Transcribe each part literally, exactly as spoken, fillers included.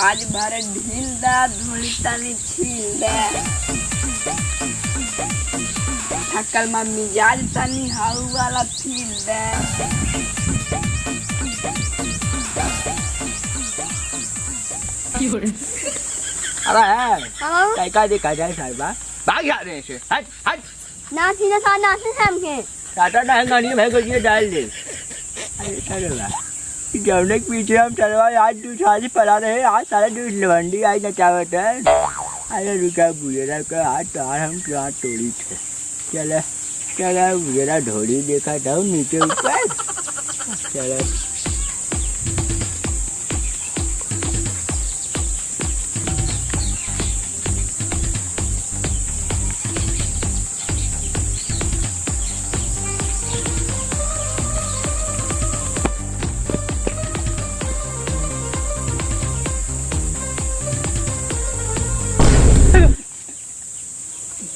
आज भर ढील दा, धोली तनी छील दा। थकल मा मिजाज तनी हाउ वाला फील दा। अरे है, हाँ। काय का देखा जाए साहब? भाग जा रहे से। हट, हट। नाथी ना सा, नाथी से हमके। टाटा ना है, गाड़ी में है, गोजिया डाल दे। अरे, साले बा। जौने के पीछे हम चलवा, आज दू साल पड़ा रहे, आज साला दू लवंडी आई नचावत है। अरे, रुका, बुझेरा का हाथ तो, आज हम क्या तोड़ी थे। चला, चला, बुझेरा ढोली देखा था, नीचे ऊपर। चला।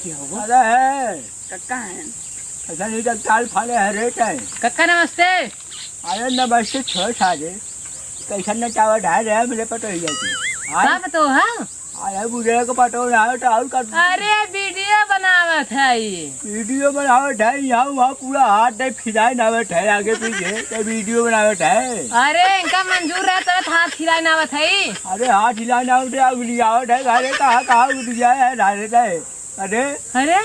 क्या हुआ? अरे है। कक्का है। ऐसा नहीं तो चाल फाले है, रेट है। कक्का नमस्ते। अरे नमस्ते, छोड़ सारे। कैसन नचावत है रे, हमरे पटोहिया के? हाँ? का पतो है? अरे बुढ़े को पटो ना हो तो और कर। अरे वीडियो बनावत है ये। वीडियो बनावत है, यहाँ वहाँ पूरा हाथ दे फिराए नावत है आगे पीछे, तो वीडियो बनावत है। अरे इनका मंजूर रहे तब हाथ फिराए नावत है। अरे हाथ हिलाए नावत है, अब लियावत है, अरे कहाँ, कहाँ उठ गया है, डाले है। अरे। अरे,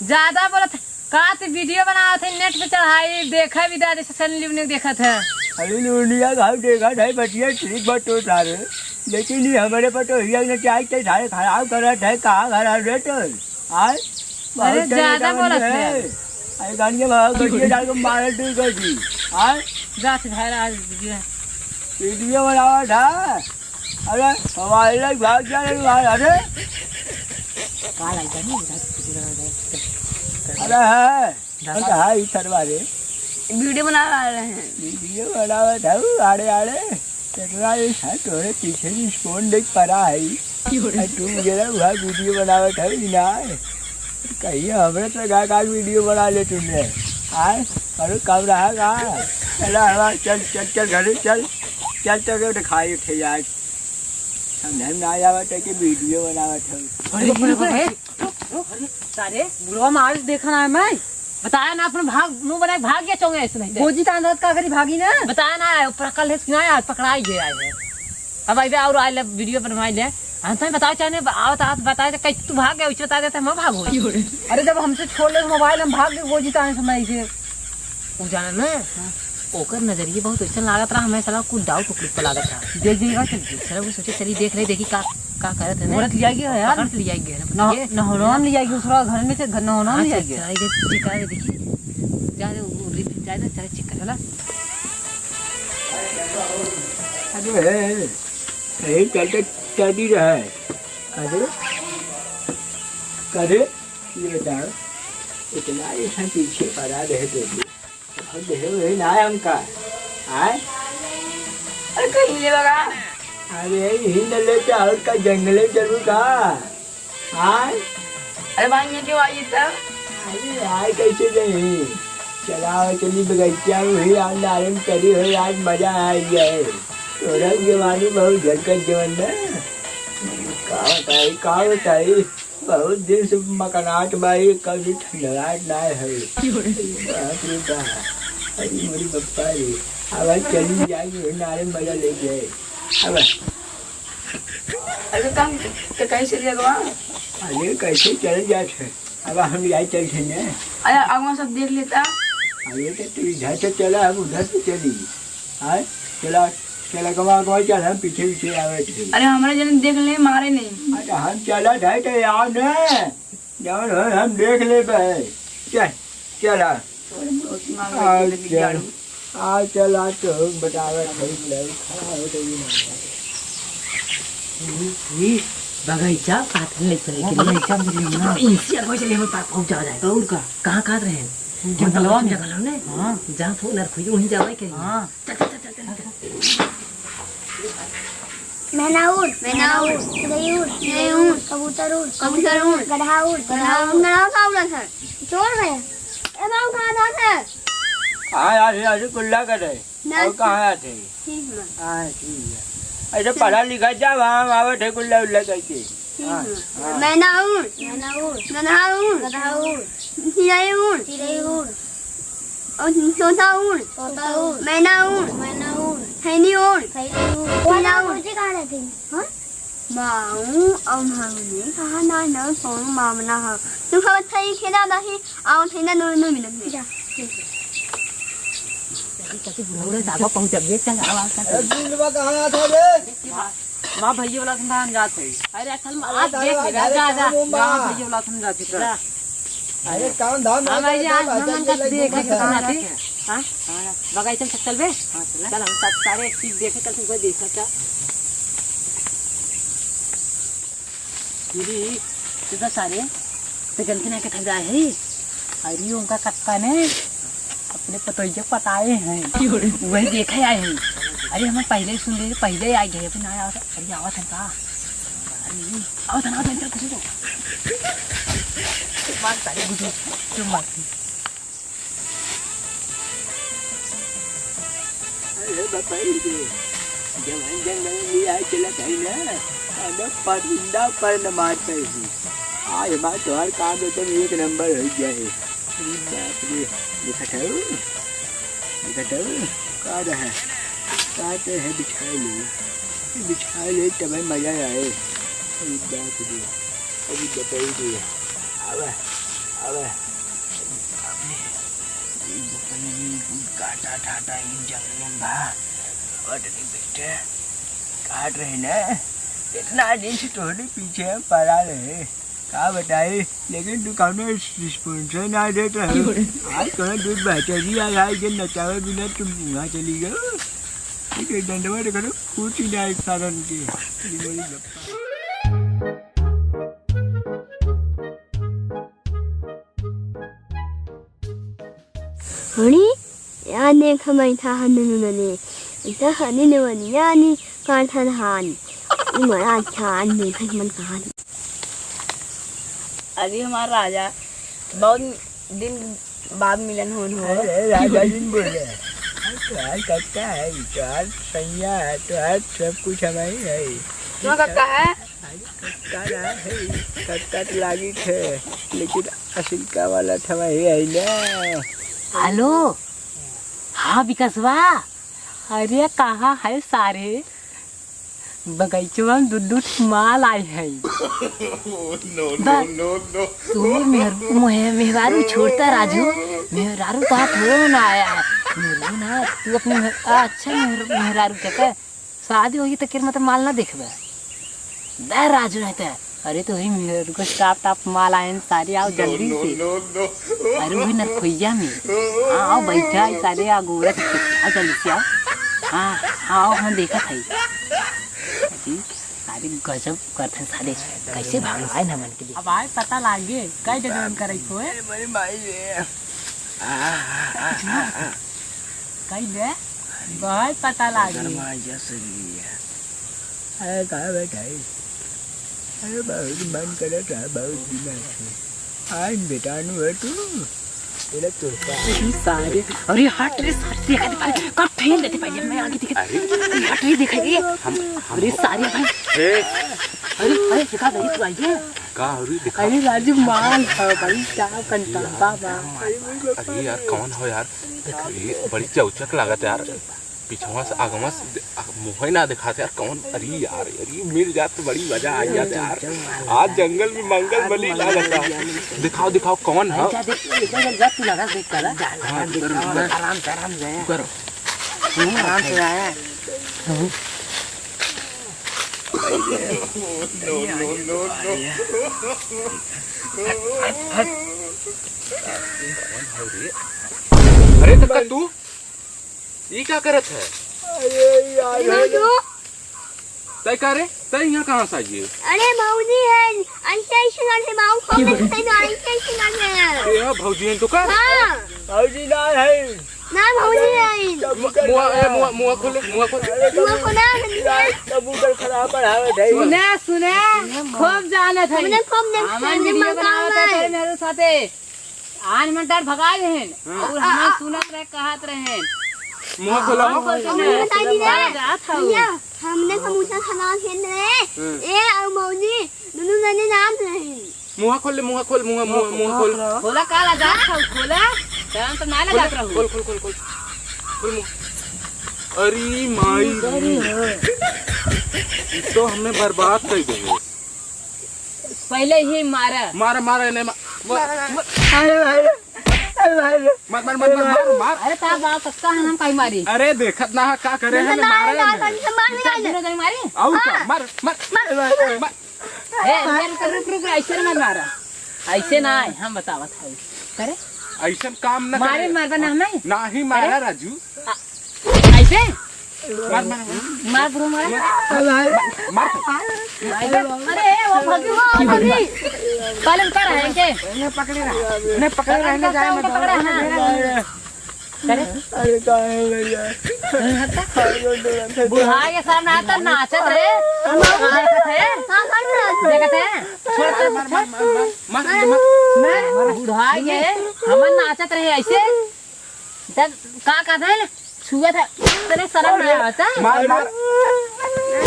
ज्यादा बोलत है। का तू वीडियो बनावत है, नेट पे चढ़ाई, देखा भी दा, जैसे सनी लियोन के देखत है। अरे लुनिया घाव देखत है, बतिया ठीक बात तो सारे। लेकिन ये हमरे पटोहिया ने क्या इतने सारे खराब करत है, कहाँ खराब रे तो? आय? अरे, बहुत ज्यादा गानी बोलत है। है। अरे गानिया में बतिया डाल के मारे तू कर दी। आय? जा से भाई, आज वीडियो। वीडियो बनावत है। अरे, हमारे लोग भाग जा रहे हैं, अरे। का लइका नहीं, उधर, उधर, उधर। अरे, है। अरे, है, ई सरवा रे। वीडियो बना रहे हैं। वीडियो बनावत हऊ, आड़े, आड़े। केतना ये है, तोरे पीछे भी स्पून देख पड़ा है। क्यों रे? आ, तू जरा वहाँ वीडियो बनावत हऊ, ई ना है। कहिए, हमरे तो गा, गा वीडियो बना ले तूने। आय, अरे, कब रहा गा? चला, हवा, चल, चल, चल, घरे चल। चल, चल, चल, खाई उठे जाए। समझ में ना आवत है कि वीडियो बनावत है। अरे, अरे, अरे, अरे, अरे, सारे बुढ़वा मार देखा ना है मैं। बताया ना, अपने भाग, मुंह बना के भाग गया चौंगे ऐसे नहीं। गोजी तान रहत का करी भागी ना। बताया ना, ऊपर कल है कि ना यार, पकड़ाई गया है। अब आइबे और आइले वीडियो बनवाई ले। हम तो बताओ चाहे नहीं, आओ तो आप बताए तो कैसे तू भाग गया, उसे बता देते हम भाग हो। अरे जब हमसे छोड़ ले मोबाइल, हम भाग गए गोजी तान समय से। उ जाने ना, हाँ। ओकर नजरिए बहुत ऐसा लागत रहा, हमें साला कुछ डाउट उकड़ुक पे लागत रहा। देख, देख, देख, देख। साला वो सोचे, चली देख रही, देखी का, का करत है ना। औरत लिया गया है यार। पकड़ के लिया गया है ना, ना, ये ना, होना लिया गया, दूसरा घर में से, घर, ना, होना हाँ, लिया चल, गया। चल, ये चेक करा, देखी। जा रे, वो रिप-, जा रे, चल, चेक कर, चला। अरे, हे, हे, हे, चल, चल, चल भी रहा है। अरे, अरे, ये बताओ, इतना ऐसा पीछे पड़ा रहे तो भी। बहुत देर हुई ना हमका। आय? अरे कहीं ले बगा। अरे हिंद लेके और का जंगले चलू का? आय? अरे भाई ये क्यों आई इतना? अरे आय कैसे जाई? चलाओ चली बगैचा में ही आज नारंग करी हो, आज मजा आ गया है। तोरा जवानी बहुत झटकत जवन ना। का बताई, का बताई? बहुत दिन से मकनाट बा, ये कभी ठंडरात ना है। बाप रे बाप, अरे मोरी बप्पा रे, अब चली जाई, नारे मजा ले जाए। अब अरे काम के कैसे ले गवा? अरे कैसे चल जात है, अब हम जाए चल थे ने। अरे आगवा सब देख लेता। अरे तो तू इधर से चला, हम उधर से चली। हाँ, चला, चला, कमा, कमा, चल, हम पीछे, पीछे आवे थे। अरे, हमारे जन देख ले, मारे नहीं। अच्छा, हम चला था तो यार ने, जौन हो, हम देख ले बे। चल, चला। अरे, बहुत दिमाग आ, लगी, लगी चल। झाड़ू। आ, चल, आज तो हम बतावे थे, ले, खड़ा हो तो ये ना। ई, ई, बगैचा, साथ में लेके चले हाँ, के लिए। बगैचा में चलिए ना। इनसे अगवा चलिए, हमें पा-, पहुंचा जाए। और का? कहाँ, कहाँ रहे? जंगलवा में। जंगलवा में? हाँ। जहाँ फूल अरखुई, वहीं जावे के लिए। हाँ। चल, चल, चल, चल, चल। मैना उड़, मैना उड़। चिड़ै उड़, चिड़ै उड़। कबूतर उड़, कबूतर उड़। गदहा उड़, गदहा उड़। गदहा उड़। गदहा का उड़त है? चोर है। ए बाबू, कहाँ जात है? हाँ यार, ये अभी कुल्ला कर रहे। ना। और कहाँ आते हैं? ठीक बा। हाँ, ठीक है। अरे पढ़ा लिखा जा, वहाँ आवत है गुल्ला उल्ला करके। हाँ, हाँ। मैना उड़। मैना उड़। गधा उड़। गधा उड़। चिड़ै उड़। चिड़ै उड़। और तोता उड़। तोता उड़। मैना उड़। मैना उड़। खैनी उड़। खैनी उड़। हीरा उड़। मुर्गी कहाँ रहती है? हाँ? माऊ और माऊ ने कहा ना, ना, कौन मामला है? तू खबर था, ये खेला नहीं, आओ थे ना, नो, नो मिनट में। जा, ठीक है। जल्दी, जल्दी, बुढ़ऊ रे, जागो, पहुँच अब, ये चल, आओ, आओ, चल। ए, बिलवा कहाँ था रे? माँ, भैया वाला संधान जात है। अरे, असल में अरे, आज दादा, देख ले, दादा, जा, जा, काम उम बा। माँ, भैया वाला संधान जात है। जा। अरे, काम धाम हम ना आई करता, आज बस नमन ये का लगे देख, घूमत है। हाँ? हाँ, बगीचा में चल बे। हाँ, चला। चल, हम सब सारे एक चीज देखे, कल तुमको देखा था। दीदी, तू तो सारे, तो गलती ना के ठग जाए है। अरे, उनका कक्का ने अपने पतोहिया पटाए हैं। वही देखे आए हैं। अरे, हम पहले ही सुन ले, पहले ही आ गए, अभी ना आया। अरे, आवत है का? अरे, आवत है, आवत है, चल, घुस जाओ। मार सारे, घुस जाओ। चुप मार। अरे बताई दे, जवान जंगल में आए चला था ना, अब परिंदा पर न मार पाए ही। आज हमार तोहार काम एकदम एक नंबर हो जाए। अरे बाप रे, देखत हऊ, देखत हऊ, का रहा, का ते है बिछाए ले, बिछाए ले तब मजा आए। अरे बाप रे, अरे बताई दे, आवा, आवा। अबे, ई बकरी भी कुछ काटा ठाटा ई जंगल में बा। और नहीं बेटे, काट रहे ना, इतना दिन से तोहरे पीछे हम पड़ा रहे। का बताई, लेकिन तू कौनो response ना देत रहे। आज तोहरा दूध बेहतरी आ रहा है, जे नचावे बिना तुम वहाँ चली गए। ठीक है, डंडवा तो करो, कुछ ही ना एक साधन के। ये बड़ी गप्पा। हनी, यार ने खमाई था हन ने ने। इता हनी ने वनी यानी कान था हान। ई मरा अच्छा आन ने खन मन कहान। अरे हमार राजा, बहुत दिन बाद मिलन होन हो। अरे राजा जी बोले, तोहार कक्का है, तोहार सैया है, तोहार सब कुछ हमारी है। तुम्हारा कक्का है? अरे कक्का ना है, कक्का तो लागी थे, लेकिन असिलका वाला थवा ही है ना। हेलो, हाँ विकासवा, अरे कहाँ है सारे? बगीचवा में दू दू ठो माल आए हैं। No, no, बस, no, no। तू मेहर-, मोहे-, मेहरारू छोड़ता राजू, मेहरारू तो हाथ हो ना आया है। मेहरारू ना, तू अपने मेहर-, आ, अच्छा मेहर-, मेहरारू के, के शादी होगी तो केर मतलब माल ना देखबे। दे राजू नहीं तो। अरे तो वही मेहरारू को टाप टाप माल आए हैं सारे, आओ जल्दी से। No, no, no। अरे वही नरखोइया में। हाँ, आओ बैठा है सारे, आ गोरख, आओ जल्दी से आओ। हाँ, हाँ, आओ, हम देखत है। अरे सारे गजब करत हैं सारे, कैसे भगवान हमन के लिए। अब आए पता लागे, कई जगह करे को है। अरे मेरी माई रे। आ, आ, आ, आ, आ। कई दे, बहुत पता लागे। गरमा जा सही है। अरे का बताई? अरे बहुत मन करत है, बहुत दिन से। आज बेटा नु है तू? तेरा तोहफा। अरे सारे, अरे हट रे सारे, देखा दे भाई, कब ठेल देते भाई, मैं आगे देखा। अरे। अरे हट रे, देखा ये। हम, हम अरे सारे भाई। ए। अरे, अरे, देखा भाई, तू आई है? का हो रही, दिखा। अरे राजू, माल है भाई, क्या कंटापा बा। अरे यार, कौन हो यार? अरे, बड़ी चौचक लागत यार। पिछवा से आगवा से दे-, आ, मुँहे ना दिखाते यार, कौन? अरे यार, अरे मिल जात तो बड़ी मजा आ जात यार। आज जंगल में मंगल बनी लागत है। दिखाओ, दिखाओ, कौन है? अच्छा, देख, इधर जा, तू लगा, देख, लगा। हाँ, देख, इधर, इधर। आराम से, आराम से। तू करो। आराम से आया। No, no, no, no। अरे कक्का तू, ई का करत है? अरे यार, अरे भाई, तै का रे? तै यहाँ कहाँ से आई? अरे भौजी है, ऐसे ऐसे करके माऊ को, ऐसे ऐसे करके। ये है भौजी है तो का? हाँ। भौजी ना है। ना भौजी आई। मुआ, ए, मुआ, मुआ खोले, मुआ खोले। मुआ खोला, कबूतर खराब बढ़ावे ढाई। सुना, सुना, खूब जानत है। हमने खूब देख, हमन हमने वीडियो बनावत है मंगावा। तेरे मेरे साथे। आन मन तार भगा देहेन। हाँ। और हमन सुनत रहे, कहत रहेन। मुँह खोला। हाँ, मुँह खोल के हमने ना। बताई दी रे। भैया, हमने समोसा खाना खेल रहे। हम्म। ए, और मौजी, दोनों जने नाच रहे। मुँह खोल ले, मुँह खोल, मुँह, मुँह, मुँह खोल। खोला का लजात हऊ, खोला। तब तो ना लजात रहू। खोल, खोल, खोल, खोल। खोल मुँह। अरे माई रे। ये तो हमें बर्बाद कर देंगे। पहले ही मारा। मारा, मारा, इन्हें मा-, मा-, अरे भाई, अरे भाई। मार, मार, मार, मार, मार, मार। अरे, ता बाप, कक्का हम काहे मारी? अरे, देखत ना है, का करे हैं, मारे, मारे, मारे, मारे। मारे, मारे। दोनों जने मारी? आऊ का? हाँ। मार, मार, मार। मार। ए, ए, रुक, रुक, रुक, ऐसे मत मारा। ऐसे ना है, हम बतावत है। करे? ऐसन काम न मारे, करे। मारबा ना हमें? नाही मारा, करे? राजू। आ, ऐसे? मार, मार, मार। मार, bro, मार। मार, मार। अरे, वो भगवान। पहले उतर है इनके। इन्हें पकड़े रहा। इन्हें पकड़े रहा, इन्हें जाए मत। पकड़ा है। करे? अरे, कहाँ है भैया? बुढ़ा के सामने आता नाचत रहे। देखत है? देखत है? छोड़, छोड़, मार, मार, मार, मार, मार, मार, मार। मैं बुढ़ा के हमन नाचत रहे ऐसे। तब का कहत है? छुआ था, तने शर्म ना आवता? मार, मार।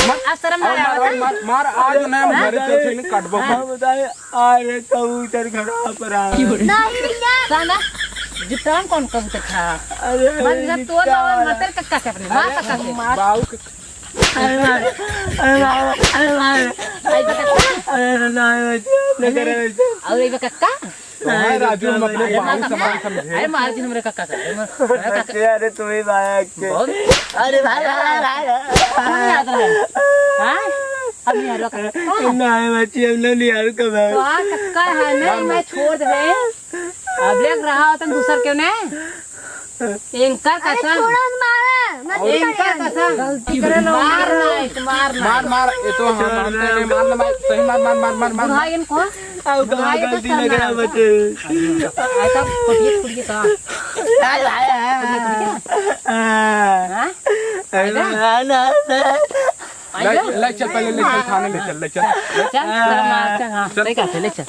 मार। अब शर्म ना और मार, आवता? और मार, मार, आज ना हम हाँ? घरे चलते नहीं काटबो। हाँ, बताए, अरे कबूतर खड़ा पर आ। नहीं भैया। साला, जितना कौन कबूतर खड़ा? अरे, मत अरे, जब तोर जितना बाबा मतर कक्का के अपने, मार कक्का के। बाऊ के अरे मार, अरे मार, अरे मार। आई बा कक्का। अरे ना, ना, ना करे वैसे। और आई बा कक्का। तो है राजू, हम अपने अरे बाबू मार, समान समझे। अरे मार जी हमरे कक्का का। अरे मार, अरे कक्का। अरे तुम्हें भाई के। बहुत। अरे भाई, भाई, भाई, भाई। कौन याद रहा? हाँ? अब नहीं हरवा का। कौन? ना, बच्ची, हम लोग नहीं हरवा का भाई। तो आ कक्का है ना, मैं छोड़ दे। अब लेक रहा होता दूसर क्यों ने? एंकर अरे कसम। छोड़ो न मारा, मत और एंकर मारा। कसम। गलती करे लो। मार ना, मार ना। मार, मार, ये तो हम मानते नहीं, मार ना, मार, सही मार, मार, मार, मार, मार, मार। बुढ़ाई इनको। अब कहाँ बुढ़ाई गलती कसम लग रहा ना। बच्चे? ऐसा कोटिए फुटिए का? हाँ? ले, ले, ले चल, पहले ले चल, थाने ले चल, ले चल। चल, चल, मार, चल, हाँ, चल। सही कहते, ले चल।